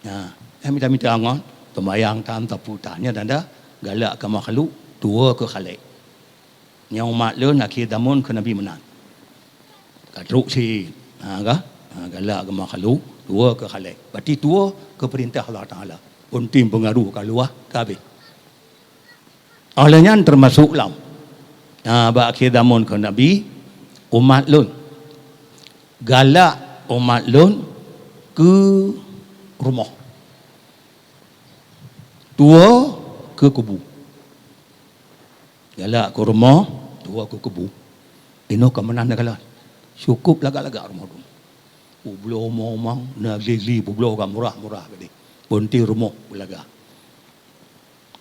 Nah, nyang mita-mita ngon, teumayang tan, tapeu tan, nyan tanda galak keu makhluk, tuwo keu khalek. Nyang umat lôn akhé zamon keu Nabi meunan. Ka trok cit, ha, ka? Ha, galak keu makhluk, tuwo keu khalek. Berarti tuwo keu peurintah Allah Taala. Peunteng peungaroh ka luwah, ka habéh. Óh lheueh nyan teumasok lom, ha, bak akhé zamon keu Nabi, Umat lôn. Galak umat lôn keu rumoh. Tuwoe keu kubu. Galak keu rumoh, tuwoe keu kubu. Inoe ka meunan na galak. Cukup lagak-lagak rumoh dum. Peubloe umong-umong, na li-li peubloe ka murah-murah geude. Beunti rumoh beulaga.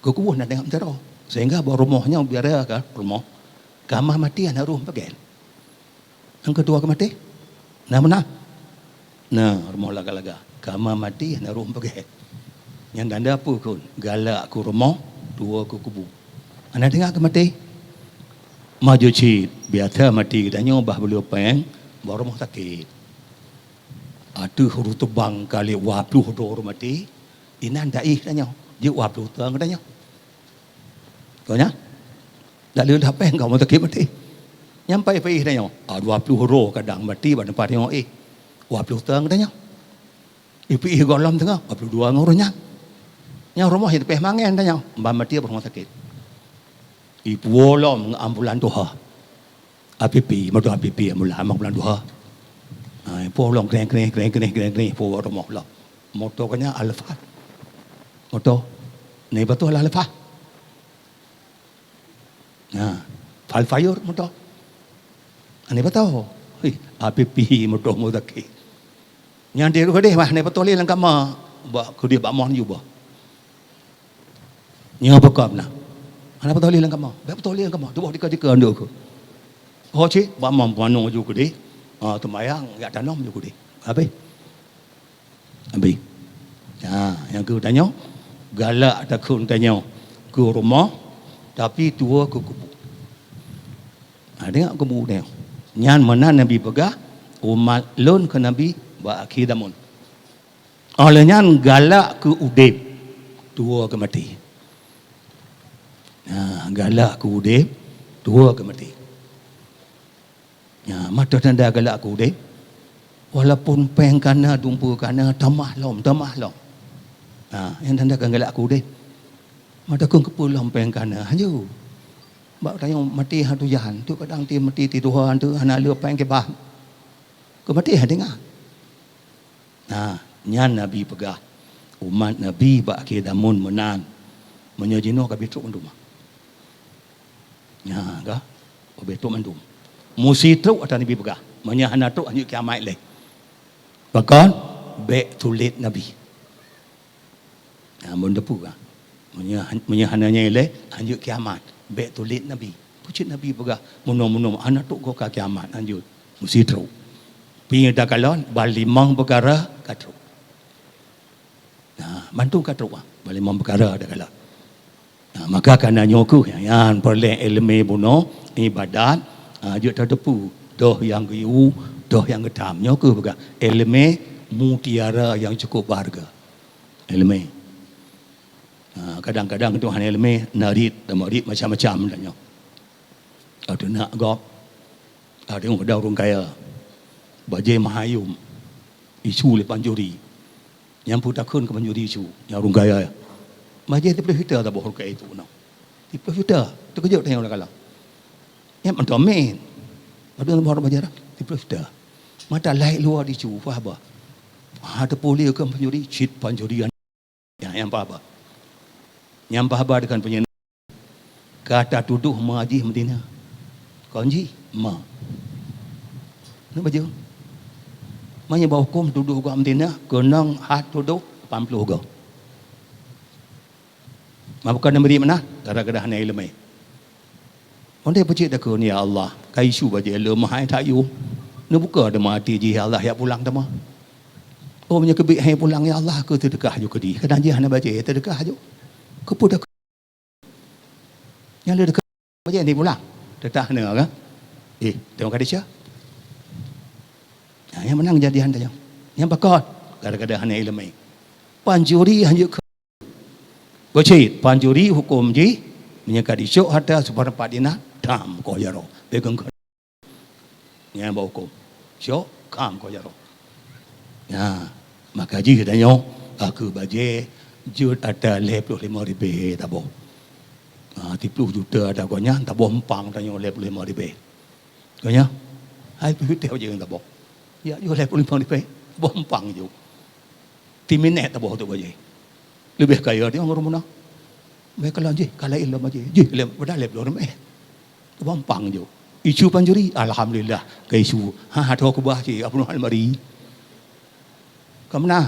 Keu kubu na teuka meusidroe. Sehingga bak rumoh nyoe biara ka rumoh. Kama maté hana roh pakai. Nyang keudua keu maté. Na meunan? Na rumoh laga-laga. Kama maté hana roh pakai. Nyang ganda peue kheun? Galak keu rumoh, tuwoe keu kubu. Hana teuka keu maté. Maju cit, biasa maté geutanyoe bah beuleupeng, bak rumoh sakét. Ateueh rutubang kali dua ploh droe ureuëng maté, inan daih tanyoe, jeuet dua ploh teung tanyoe. Kon nyan? Dak lheueh lapeng kamoe sakét maté. Nyang pai-pai tanyoe, ah, dua ploh droe kadang maté bak teumpat tanyoe éh. Dua ploh teung tanyoe. Ipi gohlom teungoh, dua ploh dua ngon ureuëng nyan. Nyang rumoh iteupeue mangen tanyoe, ban maté bak rumoh sakét. Ipuwoe lom ngon ambulan tuha. A P P, moto A P P, ambulan, ambulan tuha. Ha, ipuwoe lom kreng, kreng, kreng, kreng, kreng, kreng, ipuwoe rumoh lom. Moto keu nyan Alphard. Moto. Ni beutôi lah Alphard. Ha, Fal Fayur moto. Ni beutôi. Hei, A P P moto muzaki. Nyang di keudeh mah ni beutôi lé lam kama. Bak keudeh bak mon jubah. Nyoe peukab na. Hana beutôi lé lam kama. Bèk beutôi lé lam kama. Tuboh dika-dika andeuek keu. Ho cit, bak mon peunoh ju keudeh. Ha, teumayang, jak tanom ju keudeh. Habéh. Habéh. Ha, nyang keu tanyoe, galak takheun tanyoe keu rumoh, tapi tuwoe keu kubu. Ha, tengok kubu tanyoe. Nyan meunan Nabi peugah, umat lôn keu Nabi bak akhé zamon. Óh lheueh nyan galak keu udeb, tuwoe keu maté. Ha, galak keu udeb, tuwoe keu maté. Ya, mata tanda galak keu udeb. Walaupun péng kana, dumpeue kana, tamah lom, tamah lom. Ha, nyan tanda kan galak keu udeb. Mata keu keupeue lom péng kana, hanjeuet. Bak tanyoe maté hatu jahan, tu kadang ti maté ti tuha tu hana le péng kibah. Keu maté hana ingat. Nah, nyan Nabi peugah, umat Nabi bak akhé zamon meunan. Meunyoe jinoe ka beutrok mandum. Nya, ka beutrok mandum. Musi trok ata Nabi peugah. Meunyoe hana trok, hanjeuet kiamat lé. Pakon? Bèk tulét Nabi. Nah, mun teupeu ka. Meunyoe, meunyoe hana nyan ilée, hanjeuet kiamat. Bèk tulét Nabi. Peue cit Nabi peugah, "Meunyoe-meunyoe hana trok goe ka kiamat, hanjeuet." Musi trok. Pi takalon, ban limong peukara ka trok. Nah, mandum ka trok, ah. Ban limong peukara takalon. Nah, maka kana nyoe kheueh nyan peureulée iéleumé bunoe, iébadat, ah, jeuet tateupeue, toh nyang geuyue, toh nyang geutam. Nyoe kheueh peugah, iéleumé mutiara nyang cukôp beuhareuga. Iéleumé. Ha, kadang-kadang tu hana iéleumé, na rit, na rit macam-macam dah nyoe. Ateueh nak gob, ada ureuëng kaya. Bajée mahayum, isu lé pancuri. Nyang peutakheun keu pancuri isu, nyang ureuëng kaya. Bajée tiplôh juta taboh ureuëng kaya itu nyoe. Tiplôh juta, teukeujot tanyoe ureuëng kala. Nyang mantong min. Padahai boh bajée tiplôh juta. Mata laét luwa dicu, pah bah. Ha, teupeulé keu pancuri, cit pancuri. Nyang, nyang pah bah. Nyang pah bah deungon peunyeunang. Ka tatudoh ma jih meudina. Kon jih, ma. Nyoe bajée. Meunyoe bak huköm tudoh gob meudina, keunong hat tudoh lapan ploh goe. Ma bukon neubri meunan, gara-gara hana iéleumé. Ondeh peucit takheun, "Ya Allah, ka isu bajée leumoh hai that yum. Neubuka teuma até jih, ya Allah, jak pulang teuma." Oh, meunyoe keubiet hai pulang, "Ya Allah, keu teudeukah ju keudeh." Kadang jih hana bajée, teudeukah ju. Keupeue takheun? Nyang le teuka bajée ni pulang. Teutah hana kan? Eh, tengok ka desya. Nah, nyang meunan kejadian tanyoe. Nyang pakon? Gara-gara hana iéleumé. Pancuri hanjeuet keu Beucit, pancuri huköm jih, meunyoe ka jicok hareuta siperempat dinar, tham koh jaroe. Bèk geungkot. Nyan bak huköm. Cok, tham koh jaroe. Nyan, maka jih tanyoe, ka keu bajée, jeuet ata lhèe ploh limong ribèe taboh. Ha, tiplôh juta ata gobnyan, taboh empang tanyoe lhèe ploh limong ribèe. Gobnyan, Ai pih teuh bajèe ngon saboh. Ya, jih lhèe ploh limong ribèe. Boh empang jih. Timinèt taboh tu bajèe. Leubeh kaya dia ureueng meunan. Bèk kalon jih, ka laén lom bajèe. Jih lé, padahai lhèe ploh limong. Boh empang jih. Isu pancuri, alhamdulillah, ka isu. Ha, ha, tho keubah cit, ka peunoh almari. Ka meunan.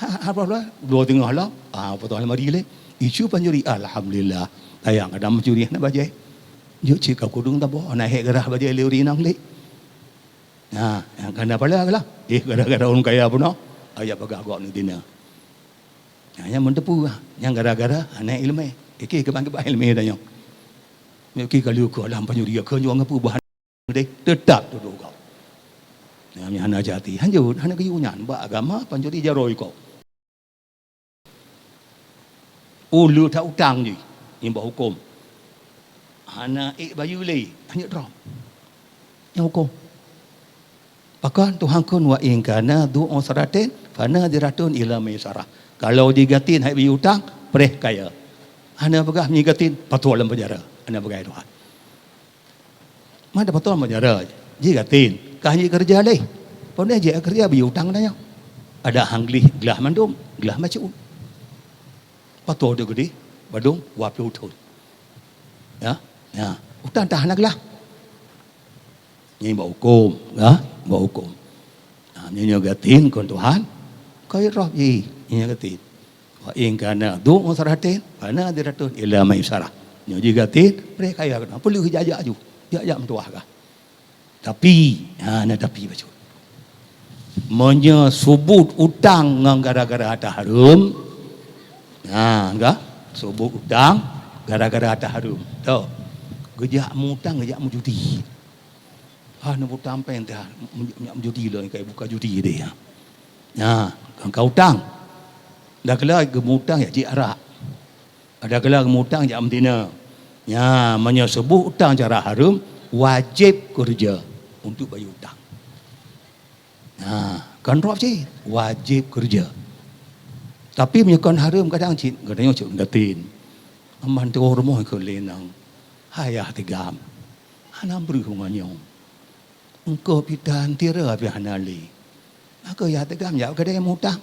Ha, ha, ha, dua teungoh lom. Ha, peunoh almari lé. Isu pancuri, alhamdulillah. Tayang kadang mencuri hana bajèe. Jeuet cit ka kudung taboh, hana hék garah bajèe lé ureueng inong lé. Ha, nyang kana pala lah. Eh, gara-gara ureueng kaya bunoe, ayah bagah gobnyan dina. Ha, nyang meuteupeue, nyang gara-gara hana ileumèe. Oke, keubah-keubah ileumèe tanyoe. Oke, ka lheueh keu lam pancuri, keu nyoe ngon peue bah deh, teutap tudoh gob. Nyang hana jati, hanjeuet, hana geuyue nyan. Bak agama, pancuri jaroe ikoh. Ulèe that utang jih, nyan bak hukôm. Hana ék bayeue lé, hana droe. Nyan hukôm. Pakon Tuhan kheun, "Wa in kana dzu usratin fa nadhiratun ila maisarah." Kalau jigatin hai bayeue utang, preh kaya. Hana peugah meunyoe gatin, patoe lam penjara. Hana peugah Tuhan. Mada patoe meunjara, jigatin, ka hana keureuja lé. Pondeh jikeureuja beu utang tanyoe. Ada hang gleh glah mandum, glah macut. Patoe deuh geudeh, bandum dua ploh thon. Ya, ya. Utang tah hana glah. Nyan bak hukôm, ya, bak hukôm. Ha, nyoe gatin kon Tuhan, keu roh jih, nyoe gatin. Wa in kana dzu usratin fa nadhiratun ila maisarah. Nyoe jigatin, preh kaya keunoe. Peuleueh jak-jak aju. Jak-jak meutuwah kah. Tapi, ha, na tapi bacut. Meunyoe subut utang ngon gara-gara hareuem, ha, ka? Subut utang gara-gara hareuem. Toh. Geujak mutang, geujak meujudi. Ah, neubutang péng teuh, minyak judi lôn, kai buka judi deh, ya. Nyan, ka utang. Dah keulah geumutang, ya, jih arak. Dah keulah geumutang, jak meudina. Nyan, meunyoe subut utang cara hareuem, wajéb keureuja untuk bayeue utang. Nyan, kon drob cit, wajéb keureuja. Tapi meunyoe kon hareuem, kadang cit, geutanyoe cit gatin. Aman tuwoe rumoh keu lé nang. Hai yah tigam. Hana breuh ngon nyoe. Engkau pih tan tira pih hana lé. Maka yah tigam jak keudè mutang.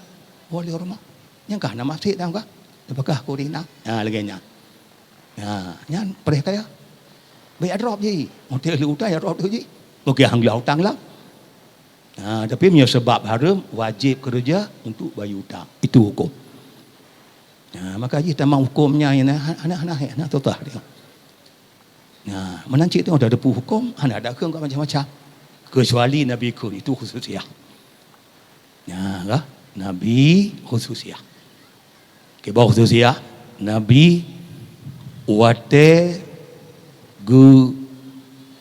Woe lé rumoh. Nyang kah na masék dam kah? Apakah kuri na? Ha, lagèe nyan. Ha, nyan preh kaya. Bèk drob jih. Oté lé utang ya drob jih. Oke, hang lé utang lah. Ha, tapi meunyoe sabab hareuem, wajéb keureuja untuk bayeue utang. Itu hukôm. Ha, maka jih tamong hukôm nyan, hana, hana, hana, hana tutah dia. Nah, meunan cit teungoh tateupeue hukôm, hana ada keu macam-macam. Keucuali Nabi kheun, itu khususiyah. Nah, ka? Nabi khususiyah. Kiban khususiyah, Nabi watèe geu-,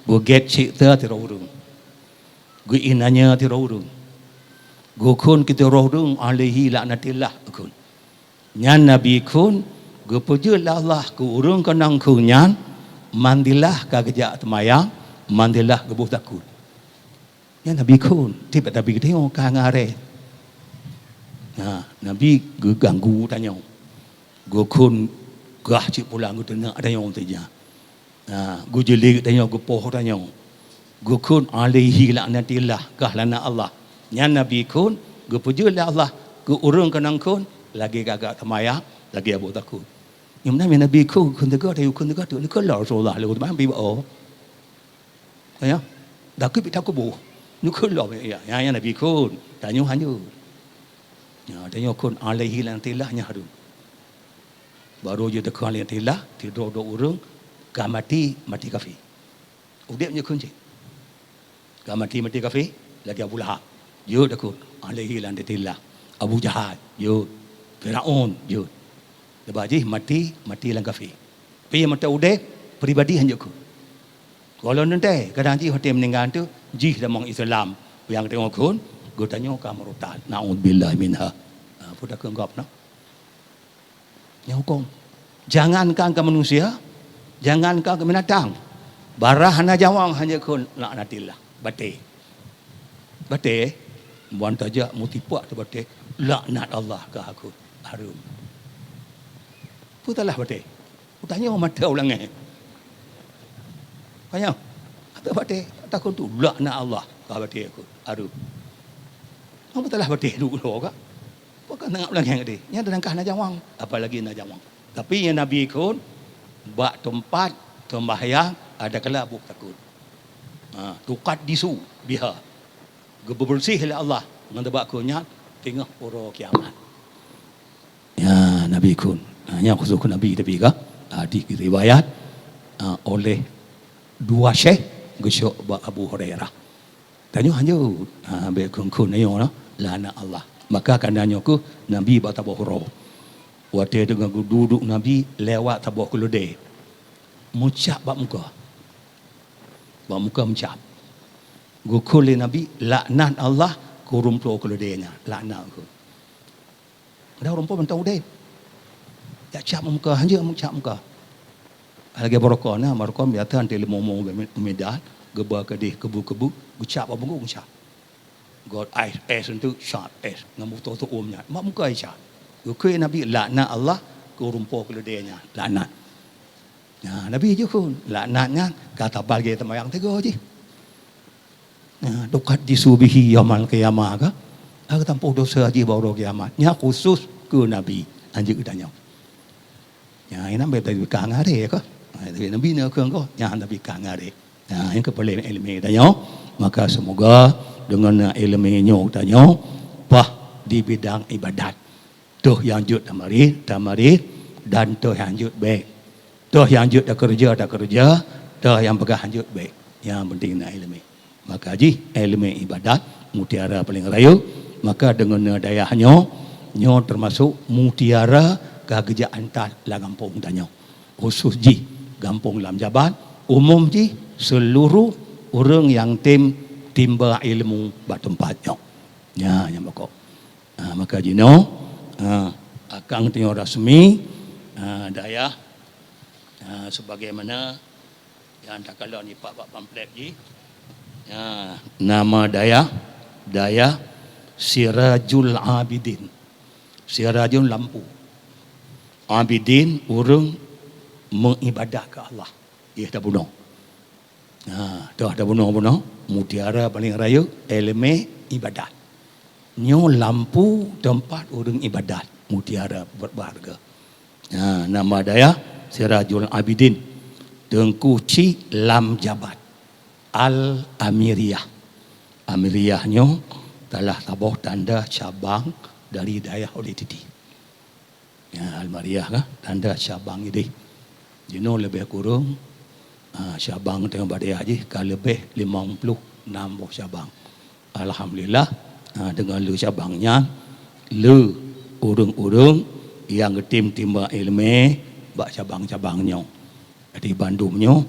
geugèt cit teura ureueng. Geuinanya teura ureueng. Geukheun keu teura ureueng, alaihi laknatillah, geukheun. Nyan Nabi kheun, geupeujeuet lé Allah keu ureueng keunong kheun nyan, mandilah ka geujak teumayang, mandilah geuboh takot. Nyan Nabi kheun, tiep Nabi geutanyoe ka ngaré. Nah, Nabi geuganggu tanyoe. Geukheun gah cit pulang geuteunak tanyoe teuja. Ha, geujeuliek tanyoe, geupoh tanyoe. Geukheun alaihi laknatillah, kah laknat Allah. Nyan Nabi kheun, geupeujeuet lé Allah keu ureueng keunong kheun, lagèe gagak teumayang, lagèe boh takot. Nyoe meunan Nabi kheun, kheun teuga, kheun teuga, tu kheun lom Rasulullah lé teuma pi bao. Ya. Dakeu pih takuboh. Nyoe kheun lom, ya, ya, ya Nabi kheun. Tanyoe hanjeuet. Ya, tanyoe kheun alaihi laknatillah nyan hareuem. Barô jeuet takheun alaihi laknatillah, sidroe-droe ureueng ka maté, maté kafé. Udép nyoe kheun cit. Ka maté, maté kafé, lagèe Abu Lahab. Jeuet takheun, alaihi laknatillah. Abu Jahal, jeuet. Firaun, jeuet. Leubeh jih maté, maté lam kafé. Tapi nyang mantong udép, pribadi hanjeuet kheun. Walau neuntèe, kadang jih watèe meuninggai tu, jih tamong Islam. Nyang teungoh kheun, geutanyoe ka murtad. Naudzubillah minha. Ha, peue takheun gob na? Nyan hukôm. Jangankan keu manusia, jangankan keu binatang. Barah hana nyawöng hana kheun laknatillah. Batèe. Batèe, ban tajak meusipak teuh batèe, laknat Allah ka kheun. Hareuem. Peue salah batèe? Kutanyoe mata ulangèe. Panyang. Ateueh batèe. Takheun tu laknat Allah ka batée kheun. Aduh. Apa talah batée duek uroe ka? Pakon sangat ulangeng tadi? Nyan teulangkah na jawang, apalagi na jawang. Tapi nyang Nabi kheun bak teumpat teumbahyang ada kala buet takheun. Ha, tuqaddisu biha. Geubeubeureuséh lé Allah ngon teubak kheun nyan teungoh uroe kiamat. Ya, Nabi kheun. Ha, nyan khusos keu Nabi tapi ka. Ha, di riwayat, ha, oleh dua syekh geusyok bak Abu Hurairah. Tanyoe hanjeuet, ha, bék kheun-kheun nyoe lah, laknat Allah. Maka kana nyoe keuh Nabi bak saboh uroe. Watée teungoh geuduek Nabi lewat saboh keuleudée. Meucab bak muka. Bak muka meucab. Geukheun lé Nabi, laknat Allah keu ureuëng ploh keuleudée nyan. Laknat kheun. Padahai ureuëng po mantong udeb. Jak cap muka, hanjeuet meucab muka. Lagée barokon na, barokon biasa anti leumo-mo u medan, geuba keudeh kebu-kebu, geucab bak punggong geucab. Got ais, ais enteuk, cap ais, ngon butôi teuom nyan. Mak muka Aisyah. Geukheun Nabi, laknat Allah keu ureuëng po keuleudée nyan. Laknat. Nah, Nabi jeuet kheun, laknat nyan ka tabal lagée teumayang tiga jih. Nah, tuqaddisu bihi yaumal qiyamah ka, ka tampôh dosa jih bak uroe kiamat. Nyan khusos keu Nabi, hanjeuet geutanyoe. Nyan, inan bék tabika ngaré ka. Nah, tapi Nabi na keu engkau, nyan tabika ngaré. Nah, nyang keu paléng iéleumé tanyoe. Maka seumoga deungon iéleumé nyoe tanyoe bah di bidang iébadat. Toh nyang jeuet tamarit, tamarit, dan toh nyang jeuet bék. Toh nyang jeuet takeureuja, takeureuja, toh nyang peugah nyang jeuet bék. Nyang penting na iéleumé. Maka jih iéleumé iébadat mutiara paléng rayeuk, maka deungon dayah nyoe, nyoe teumasok mutiara ka geujak antat lam gampông tanyoe. Khusos jih gampông Lam Jabat, umum jih seuluruh ureuëng nyang tem timba iéleumé bak teumpat nyoe. Nya nyang pokok. Ha, maka jinoe, ha, akang tanyoe rasmi, ha, dayah, ha, sebagaimana nyang takalon ipat bak pamflet jih. Ha, nama dayah, dayah Sirajul Abidin. Sirajul lampu. Abidin ureuëng meuibadah keu Allah. Ié tabunoe. Ha, toh tabunoe-bunoe, mutiara paléng rayeuk, iéleumé iébadat. Nyoe lampu teumpat ureuëng iébadat, mutiara berharga. Ha, nama dayah Sirajul Abidin, Teungku Chik Lam Jabat, Al-Amiriyah. Amiriyah nyoe salah saboh tanda cabang dari dayah Oleh Titi. Ya, Almariyah ka, tanda cabang idéh. Jinoe leubeh kureueng, ah, cabang teungoh bak dayah jih ka leubeh limong ploh nam boh cabang. Alhamdulillah, ah, deungon le cabang nyan, le ureuëng-ureuëng nyang geutem timba iéleumé bak cabang-cabang nyoe. Jadi bandum nyoe,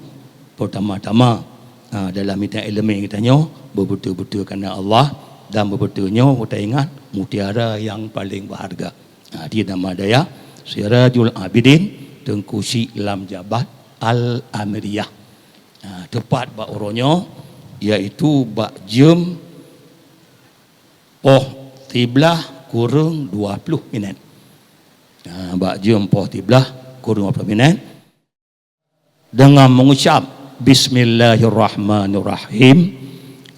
peutama-tama, ha, dalam bidang iéleumé geutanyoe, beubeutôi-beutôi kareuna Allah, dan beubeutôi nyoe taingat mutiara nyang paléng beuharga. Ha, di nama dayah Sirajul Abidin Teungku Chik Lam Jabat Al-Amiriyah. Ha, teupat bak uroe nyoe, yaitu bak jeuem poh siblaih kureueng dua ploh minét. Ha, bak jeuem poh siblaih kureueng dua ploh minét. Deungon mengucap, "Bismillahirrahmanirrahim.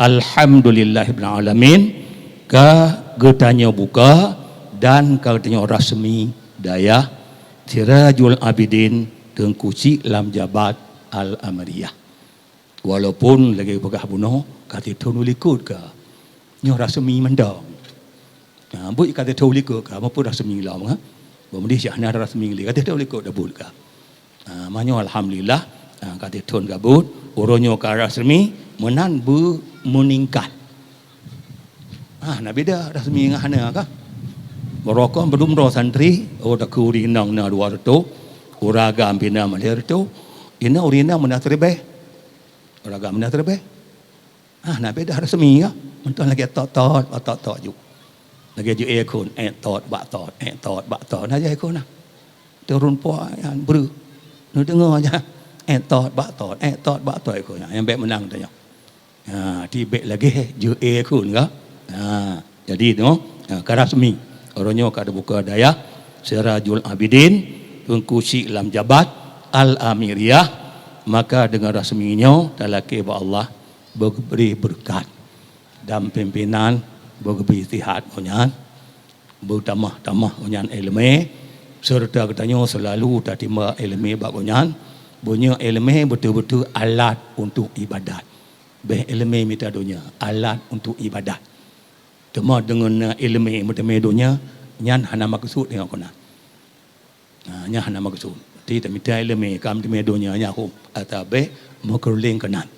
Alhamdulillahirabbil alamin." Ka geutanyoe buka dan ka geutanyoe rasmi dayah Sirajul Abidin Teungku Chik Lam Jabat Al-Amiriyah. Walaupun lagée peugah bunoe, ka teuthon u likot ka. Nyoe rasmi mantong. Ha, buet ka teuthon u likot ka, meupeu rasmi lom ka. Beumudi syah na rasmi lé, ka teuthon u likot dah buet ka. Ha, meunyoe alhamdulillah, ha, ka teuthon ka buet, uroe nyoe ka rasmi, meunan beu meuningkat. Ah, na beda rasmi ngon hana ka. Barokon beudum droe santri, oh, takheun ureuëng inong na dua reutôh, ureuëng agam pih na lhée reutôh, inoe ureuëng inong meunan siribée. Ureuëng agam meunan siribée. Ah, na beda rasmi ka. Mantong lagée tot-tot, bak tot-tot ju. Lagée ju éh khon, éh tot, bak tot, éh tot, bak tot. Na jai khon na. Turun puak nyan breuh. Neudeungoe nyan. Éh tot, bak tot, éh tot, bak tot éh khon nyan. Nyang bék meunang tanyoe. Ha, tibék lagée jeuet éh khon ka. Ha, jadi tu, ha, ka rasmi. Uroe nyoe ka teubuka dayah Sirajul Abidin, Teungku Chik Lam Jabat Al-Amiriyah, maka deungon rasmi nyoe talakée bak Allah. beugeubri beureukat dan pimpinan beugeubri sihat gobnyan, beutamah-tamah gobnyan iéleumé, seureuta geutanyoe seulalu tatimba iéleumé bak gobnyan. Beunyoe iéleumé beutôi-beutôi alat untuk ibadat. Béh iéleumé mita donya, alat untuk ibadat. Teuma deungon iéleumé meuteumé donya, nyan hana meukeusut deungon keunan. Ha, nyan hana meukeusut. Ti tamita iéleumé ka meuteumé donya nyan hom, atawa bék meukeureuling keunan.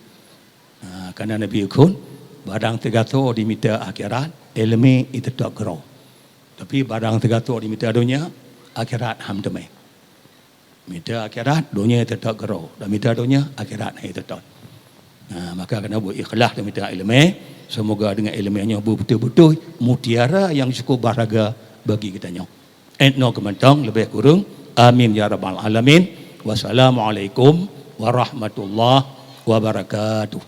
Ha, kareuna Nabi geukheun, barang sigasoe jimita akhirat, iéleumé jiteutap keudroe. Tapi barang sigasoe jimita donya, akhirat han meuteumé. Mita akhirat, donya teutap keudroe. Dan mita donya, akhirat hana teutap. Ha, maka keuneuk beu ikhlas dan mita iéleumé. Seumoga deungon iéleumé nyoe beubeutôi-beutôi mutiara nyang cukup beurharga bagi geutanyoe. Ét noe keuh mantong leubeh kureueng. Amin ya rabbal alamin. Wassalamualaikum warahmatullahi wabarakatuh.